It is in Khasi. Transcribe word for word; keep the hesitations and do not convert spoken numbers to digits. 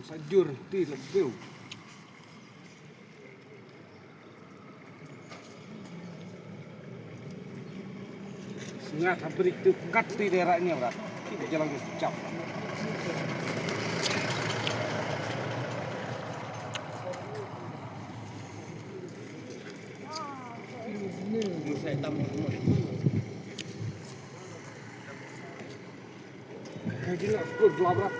Sa jur ti la biu. Sngat ha brik tu kat ti dera ni rat. Ki jalan tu cap. Musai tam. Good luck.